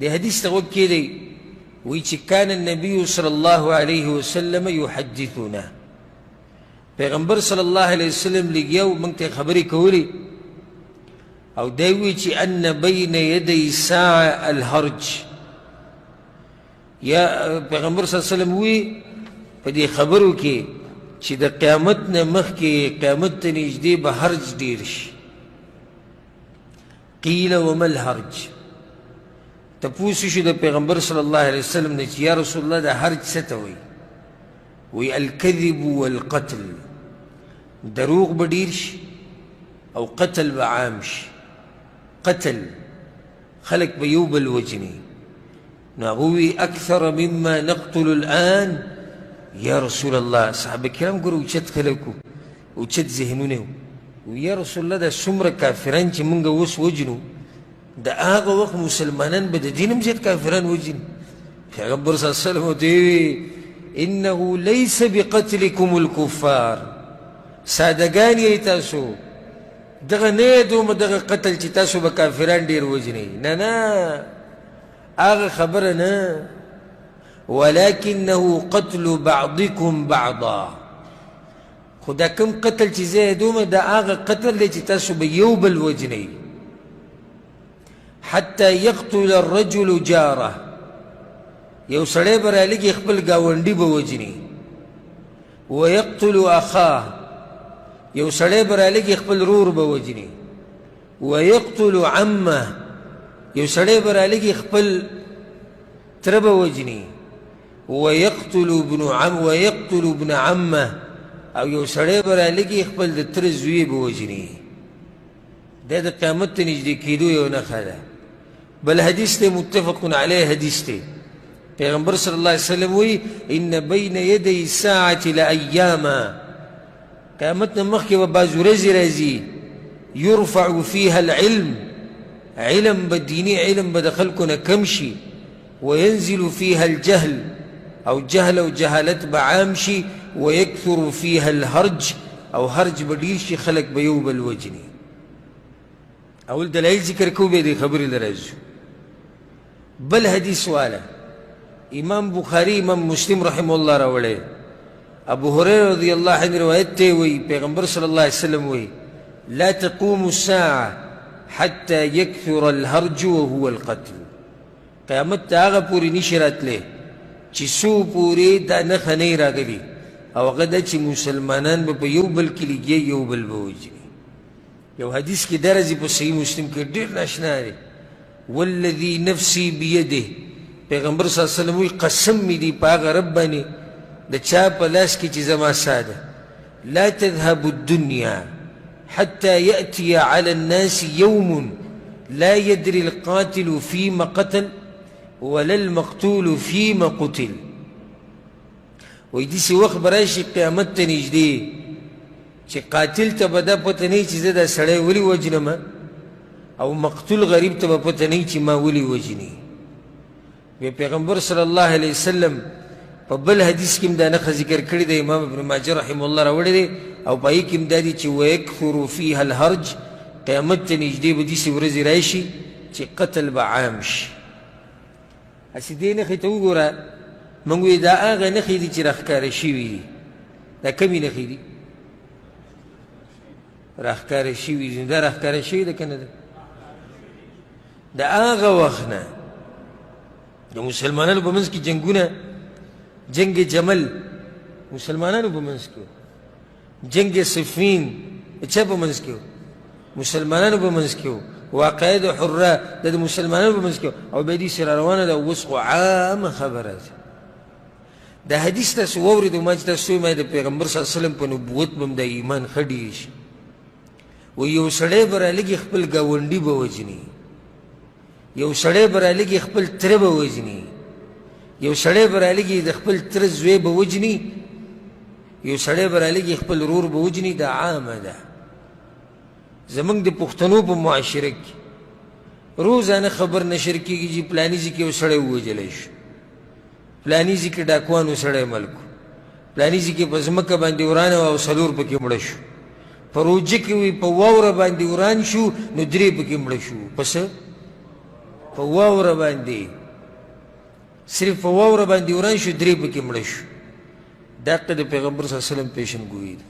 دې حدیث ته غوږ کېږدئ. وایي چې کان النبي صلی الله علیه وسلم یحدثنا، پیغمبر صلی الله علیه وسلم لګیا و موږ ته خبرې کولې، او دی وایي چې ان بین یدی ساعة الهرج. یا پیغمبر صلی الله علیه وسلم وایي په دې خبرو کې چې د قیامت نه مخکې قیامت ته نږدې به هرج ډېر شي. قیل وما الهرج، تپوس شو د پیغمبر صلی الله علیه وسلم نه چې یا رسول الله د هرج څه ته وایي؟ وایي الکذب والقتل، دروغ به ډېر شي او قتل به عام شي. قتل خلک به یو بل وژني. نو هغه ووایي اکثر مما نقتل الان یا رسول الله. صحابه کرام ګوره اوچت خلک وو، اوچت ذهنونه وو. یا رسول الله دا څومره کافران چې موږ اوس وژنو، د هغه وخت مسلمانان به د دین هم زیات کافران وژني. پیغمبر صلی الله علیه وسلم ورته وویل انه لیس بقتلکم الکفار، سادهګان یئ تاسو، دغه نه یادوم دغه قتل چې تاسو به کافران ډېر وژنئ، نه نه هغه خبره نه، ولکنه قتل بعضکم بعضا. خو دا کوم قتل چې زه یادوم دا هغه قتل دی چې تاسو به یو بل وژنئ، حتی یقتل الرجل جاره، یو سړی به رالږي خپل ګاونډي به وژني، ویقتل اخاه، یو سړی به رالږي خپل رور به وژني، ویقتل عمه، یو سړی به رالږي خپل تره به وژني، ویقتل ابن عم ویقتل ابن عمه، او یو سړی به رالږي خپل د تره زوی به وژني. دا د قیامت ته نږدې کېدو یو نښه ده. بل حدیث دی متفق علیه حدیث دی، پیغمبر صلی الله علیه وسلم وایي ان بین یدی الساعة لایاما، قیامت نه مخکې به بعض ورځې راځي یرفع فیها العلم، علم به دیني علم به د خلکو نه کم شي، وینزل فیها الجهل، او جهل او جهالت به عام شي، ویکثر فیها الهرج، او هرج به ډېر شي، خلک به یو بل وژني. اول دلایل ذکر کوو، بیا دې خبرې له راځو. بل حدیث واله امام بخاری امام مسلم رحمه الله راوړی، ابو هريره رضی الله عنه روایت ته وایي پیغمبر صلی الله علیه وسلم وایي لا تقوم الساعة حتى يكثر الهرج وهو القتل. قیامت ته هغه پورې نشي راتلی چې څو پورې دا نښه نه راغلي، او هغه دا چې مسلمانان به په یو بل کې لګیا یو بل به وژني. یو حدیث کې دا راځي په صحیح مسلم کې ډېر ناشنا دی، والذي نفسي بيده، پیغمبر صلی الله علیه وسلم وایي قسم مې دی په هغه رب باندې د چا په لاس کې چې زما ساه ده، لا تذهب الدنيا حتى يأتي على الناس يوم لا يدري القاتل فيما قتل ولا المقتول فيما قتل. وایي داسې وخت به راشي قیامت ته نږدې چې قاتل ته به دا پته نه چې زه دا سړی ولې وژنم، او مقتول غریب ته به پته نه چې ما ولې وژني. بیا پیغمبر صلی الله علیه وسلم په بل حدیث کې هم دا نښه ذکر کړې ده، امام ابن ماجه رحمه الله راوړی دی، او په هغې کې هم دا دي چې ویکثر فیها الهرج، قیامت ته نږدې به داسې ورځې راشي چې قتل به عام شي. هسې دې نښې ته وګوره، موږ وایو دا هغه نښې دي چې راښکاره شوي دي. دا کومې نښې دي؟ راښکاره شوي دي. دا راښکاره شوي ده که نه ده؟ د هغه وخت نه د مسلمانانو په منځ کې جنګونه، جنګ جمل مسلمانانو په منځ کې، جنګ صفین چا په منځ کې، مسلمانانو په منځ کې، واقعه د حره د مسلمانانو په منځ کې، او بیا دې سره روانه ده. اوس خو عامه خبره ده. دا حدیث تاسو واورېدو، ما چې تاسو ما د پیغمبر صلی الله علیه وسلم په نبوت به هم د ایمان ښه ډېر شي. وایي یو سړی به رالږي خپل ګاونډي به وژني، یو سړی به رالږي خپل تره به وژني، یو سړی به رالږي د خپل تره زوی به وژني، یو سړی به رالږي خپل ورور به وژني. دا عامه ده زموږ د پښتنو په معاشره کې. روزانه خبر نشر کېږي چې پلاني ځای کې یو سړی ووژلی شو، پلاني ځای کې ډاکوانو سړی مل کړو، پلاني ځای کې په ځمکه باندې ورانه وه او څلور پکې مړه شو، په روژه کې وي په واوره باندې وران شو نو درې پکې مړه شو. په څه؟ په واوره باندې، صرف په واوره باندې وران شو، درې پکې مړه شو. دقه د پیغمبر صلی الله علیه وسلم پیشنګویي ده.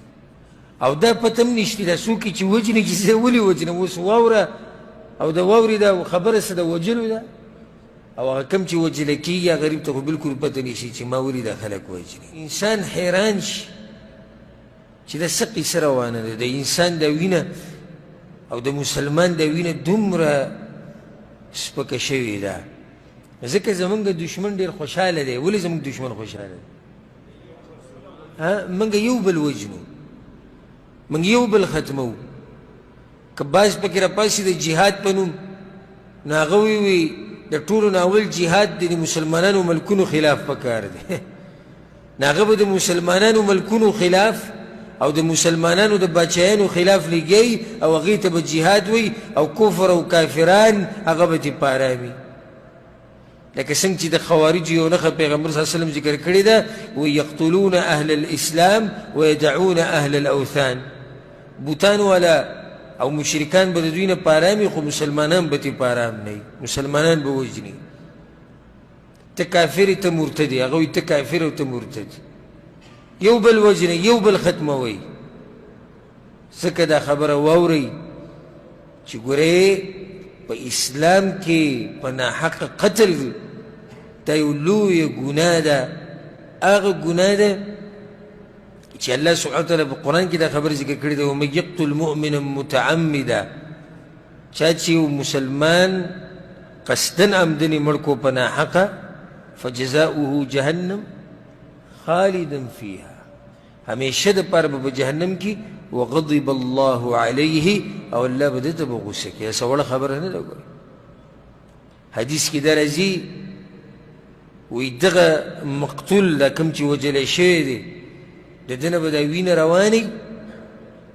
او دا پته هم نشته دا څوک چې وژني چې زه ولې وژنم، اوس واوره او د واورې دا خبره څه د وژلو ده، او هغه کوم چې وژل کېږي هغه غریب ته خو بالکل پته نشي چې ما ولې دا خلک وژني. انسان حیران شي چې دا څه قصه روانه ده، د انسان دا وینه او د مسلمان دا وینه دومره سپکه شوې ده. ځکه زمونږ دشمن ډېر خوشحاله دی. ولې زمونږ دشمن خوشحاله دی؟ موږ یو بل وژنو، موږ یو بل ختمو. که بعض پکې راپاڅي د جهاد په نوم، نو هغه وي د ټولو نه اول جهاد د مسلمانانو ملکونو خلاف پکار دی. نو هغه به د مسلمانانو ملکونو خلاف او د مسلمانانو د بچیانو خلاف لګي او هغې ته به جهاد وي او کفر او کافران هغه به ترې په ارامي. لکه څنګه چې د خوارجو یو نښه پیغمبر صلی الله علیه وسلم ذکر کړې ده، ویقتلون اهل الاسلام ویدعون اهل الاوثان. بوتان والا او مشرکان به د دوی نه په ارام وي، خو مسلمانان به ترې په ارام نه وي، مسلمانان به وژني. ته کافر یې، ته مرتد یې، هغه وایي ته کافر او ته مرتد، یو بل وژنئ، یو بل ختموئ. ځکه دا خبره واورئ چې ګورئ په اسلام کې په ناحقه قتل دا یو لویه ګناه ده، هغه ګناه ده چې الله سبحانه وتعالی په قرآن کې دا خبره ذکر کړې ده، ومن یقتل مؤمنا متعمدا، چا چې یو مسلمان قصدا عمدنې مړ کړو په ناحقه، فجزاؤه جهنم خالدا فیها، همیشه د پاره به په جهنم کې، وغضب الله علیه، او الله به ده ته به غوسه کړي. داسې وړه خبره نه ده. ګورئ حدیث کې دا راځي، وایي دغه مقتول دا کوم چې وژلی شوی دی، د ده نه به دا وینه روانه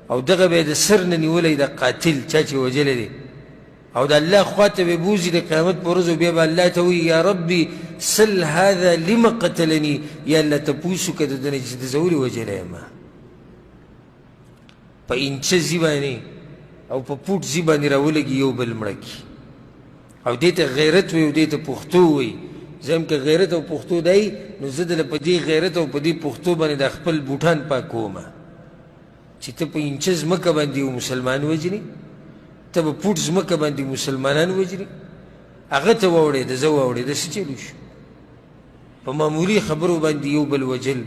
او دغه به یې د سر نه نیولی د قاتل چا چې وژلی دی، او د الله خوا ته به بوځي د قیامت په ورځ، بیا به الله ته وایي یا ربي سل هذا لما قتلني، یا الله تپوس وکړه د ده نه چې زه ولې وژلی یم. په اینچه ځي باندې او په پوټ ځي باندې راولګي یو بل مړه کړي. او دې ته غیرت وایي او دې ته پښتو وایي. زه هم که غیرت او پښتو دی، نو زه دله په دې غیرت او په دې پښتو باندې د خپل بوټان پاکوم چې ته په اینچه ځمکه باندې یو مسلمان وژنې، ته به پوټ ځمکه باندې مسلمانان وژنې. هغه ته واوړېده، زه واوړېده، څه چلو شو؟ په معمولي خبرو باندې یو بل وژل.